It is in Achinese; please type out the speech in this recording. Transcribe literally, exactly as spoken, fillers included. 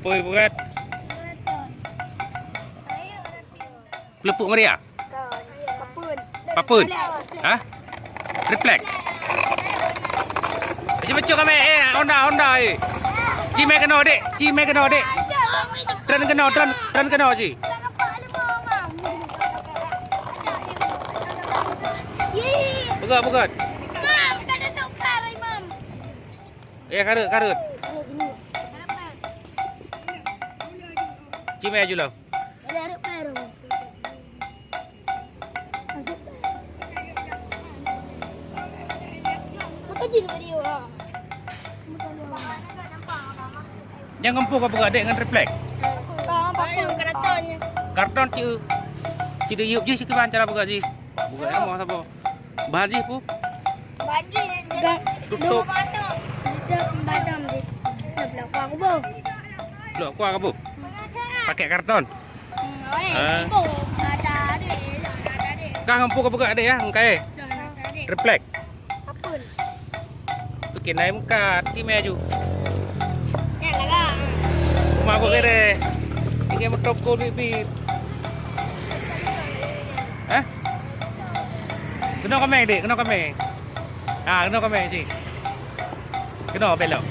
Pui buet. Peuleupeuk meuria. Papeuen. Hah? Triplek. Cuma cok kami, eh, Honda, Honda, eh. Ci mé keunoe, dek. Ci mé keunoe, dek. Tren keunoe, tren, tren keunoe ci. Peugah, peugah. Mam, ka tutup kar, Mam. Eh, karut, karut. Ci mé ju lo. Nyang keumpung ka peugah dek ngon triplek. Karton ci. Ci deuyup jih sikiban cara peugah jih. Buka emoh saboh. Bahan jih pu. Bagi. Tutup. Kita pembatam di. Kita belakang aku, Bang. Blok kuah kabu. Pakai karton. Hmm, oi, Ah. Ibu, ada adik, ada adik. Kah ngampu ka peugah adik ya, engkai. Ada adik. Triplek. Apa? Bikin naik mengkat, ci mé ju. Ya, lah. Rumah aku kere. Tinggal metop ko bibit. Eh? Kena kami, dek, kena kami. Ah, kena kami, cik. Kena belok.